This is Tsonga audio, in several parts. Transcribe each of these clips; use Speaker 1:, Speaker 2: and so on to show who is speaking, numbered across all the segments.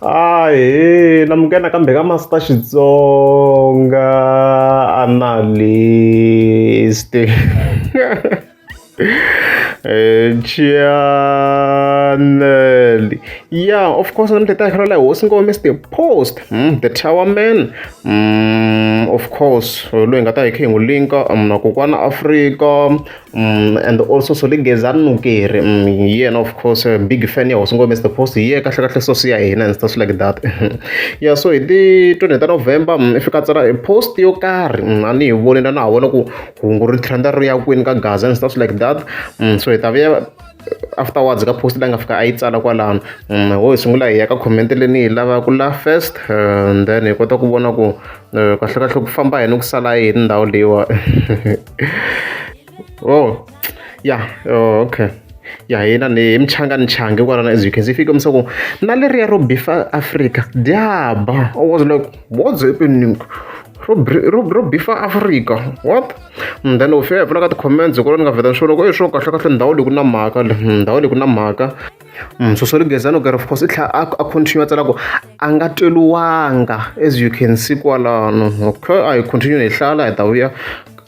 Speaker 1: Ahee namukela nakambe ka Master Xitsonga analyst channel ya of course namuntlha hi ta hi kha la hosi ngome Mr Post the Tower Man of course loyi hi nga ta hi kha hi n'wi linka na kokwana Afrika and also Soligeza Nukeri hi yena of course big fan ya hosi ngome Mr Post hi yena kahle kahle source ya hina and stuff like that ya so hi ti 20 ta November i fika a tsala e post yo karhi a ni hi vonile na ha vona ku hungu ri trend ri ya kwini ka Gaza and stuff like that so hi ta vuya afterwards ka post leyi nga fika a yi tsala kwalano ho hi sungula hi ya ka comment leyi ni yi lavaka la first and then hi kota ku vona ku kahle kahle ku famba yini ku sala yini ndhawu leyiwa oh yeah oh, okay ya hina ni hi mchangani changi kwalano as you can see fika ku na leriya ro bifa Africa dyaba I was like what's happening ro ro ro bifa Africa what and then u fika hi pfula ka ti-comments kwala ni nga vheta ni swi vona ku e swo kahle kahle ndhawu leyi ku na mhaka le ndhawu leyi ku na mhaka so so Gezani of course i tlhela a continue a tsala ku a nga tweliwanga as you can see kwalano okay a hi continue hi hlala hi ta vuya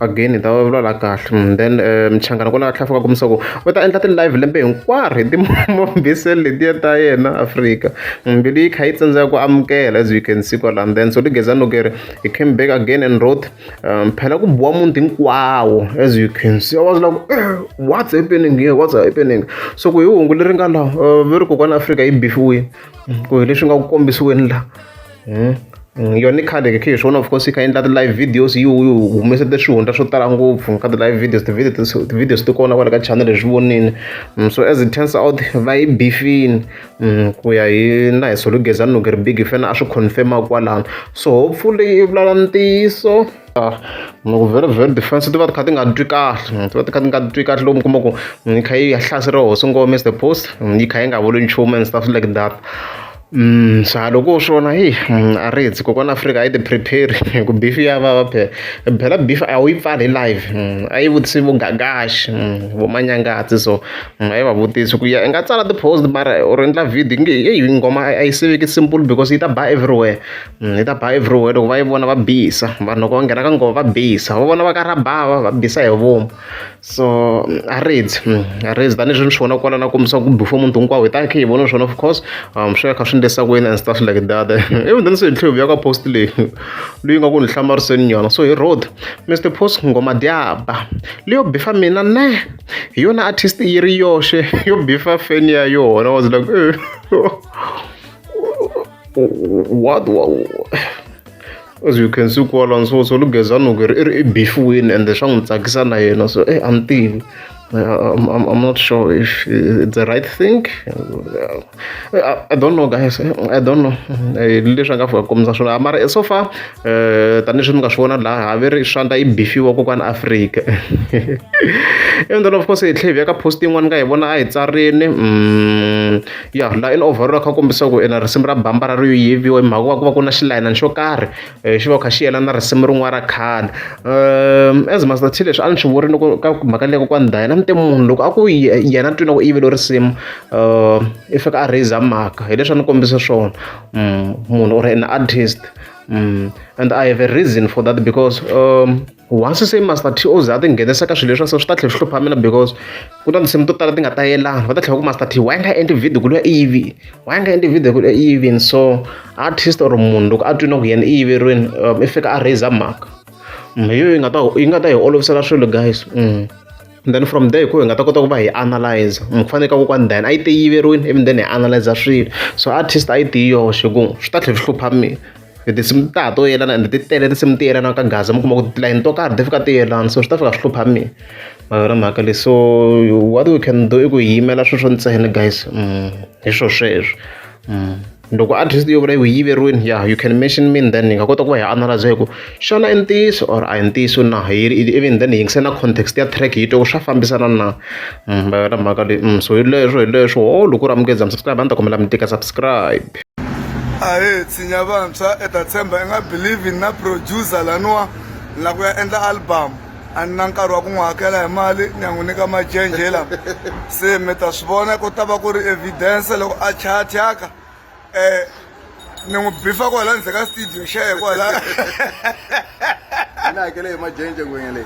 Speaker 1: again hi ta vulavula la kahle then mchangana kwala tlhela fika kombisa ku u ta endla ti-live lembe hinkwaro hi timombiselo letiya ta yena Afrika mbilu yi kha yi tsandzeka ku amukela as you can see kwalano then so Gezani Nukeri he came back again and wrote phela ku biwa muti hinkwawo as you can see I was like eh, what's happening here what's happening so ku hi hungu leri nga la ve ri kokwana Afrika yi bifiwile ku hi leswi nga ku kombisiweni la yona i khale khe hi swona of course yi kha yi endla ti-live videos yi humese swihundla swo tala ngopfu ka ti-live videos ti-video ti-videos ti kona kwala ka channel hi swi vonile so as it turns out va yi bifini ku ya hi na hi Solo Gezani Nukeri big fan a swi confirm kwalano so hopefully yi vulavula ntiyiso loko very very defense ti va ti kha ti nga twi kahle ti va ti kha ti nga twi kahle loko mi kuma ku yi kha yi hlaseriwa hosi ngome Mr Post yi kha yi nga vuli nchumu and stuff like that so loko swona hi a ri hetsi kokwana Afrika a yi ti prepare ku beef ya vava phela phela beef a wu yi pfali hi live a yi vutisi vo gagashi vo manyangatsi so a yi va vutisi ku ya i nga tsala ti-post mara or endla video nge heyi nghoma a yi siveki simple because yi ta ba everywhere yi ta ba everywhere loko va yi vona va bisa vanhu loko va nghena ka nghoma va bisa va vona va karhi bava va bisa hi vomu so a ri hetsi a ri hetsi tanihileswi ni swi vona kwala na kombisa ku before munhu hinkwawo hi ta kha hi vona swona of course swi ya kha swi endlisa ku yini and stuff like that even then se hi tlhela hi vuya ka post leyi leyi nga ku ni hlamariseni nyana so hi road Mr Post nghoma dyaba leyo bifa mina ne hi yona artist yi ri yoxe yo bifa fan ya yona I was like eh, what, what as you can see kwalano so so Gezani Nukeri i ri i bifiwini ende swa n'wi tsakisa na yena so eh a ni tivi I'm not sure if it's the right thing I don't know guys I don't know leswi a nga fika kombisa swona mara so far tanihileswi mi nga swi vona laha ha ve ri swandla yi bifiwa kokwana Afrika and then of course hi tlhela hi vuya ka post yin'wana nga hi vona a hi tsarini ya laha in overall kha kombisa ku ena risimu ra bambara ri yiviwa hi mhaka ku va ku va ku na xilayinani xo karhi xi va kha xi yelana na risimu rin'wana ra khale as Master T leswi a ni swi vurini loko ka mhaka leyi kokwani Dayana ni te munhu loko a ku yena twi na ku yiveliwe risimu i fika a raise mhaka hi leswi a ni kombisa swona munhu or an artist and I have a reason for that because once se Master T o za a tinghenisa ka swilo leswi so swi ta tlhela swi hlupha mina because ku na tinsimu to tala ti nga ta yelana va ta tlhela ku Master T why nga endli video ku luya i yivi why nga endli video ku luya i yivini so artist or munhu loko a twi na ku yena i yiveriwini i fika a raise mhaka hi yo yi nga ta yi nga ta hi olovisela swilo guys and then from there hi ku hi nga ta kota ku va hi analyze ku fana ka kokwani Dayana a yi te yiveriwini even then hi analyze swilo so artist a yi ti yoxe ku swi ta tlhela swi hlupha mina tinsimu ta ha to yelana ende ti tele tinsimu ti yelana ka Gaza mi kuma ku tilayini to karhi ti fika ti yelana so swi ta fika swi hlupha mina ma yona mhaka leyi so what we can do i ku hi yimela sweswo ntsena guys hi swo sweswo loko artist yo vula yi yiveriwini ya you can mention me then hi nga kota ku va hi analyze hi ku xana i ntiyiso or a hi ntiyiso na hi even then hi yingisela na context ya track hi twa ku swa fambisana na ma yona mhaka leyi so hi leswo hi leswo ho loko u ri amukeza mi subscribe a ni ta kombela mi tika subscribe
Speaker 2: Ahee tshinya vantshwa i ta tshemba i nga believe na producer laniwa ni la ku ya endla album a ni na nkarhi wa ku n'wi hakela hi mali ni ya n'wi nyika majenje lama se mi ta swi vona ku ta va ku ri evidence loko a chaya thyaka um Ni n'wi bifa kwala ndzhe ka studio xa ye kwala.
Speaker 3: Ni hakele hi majenje ngwenya leyi.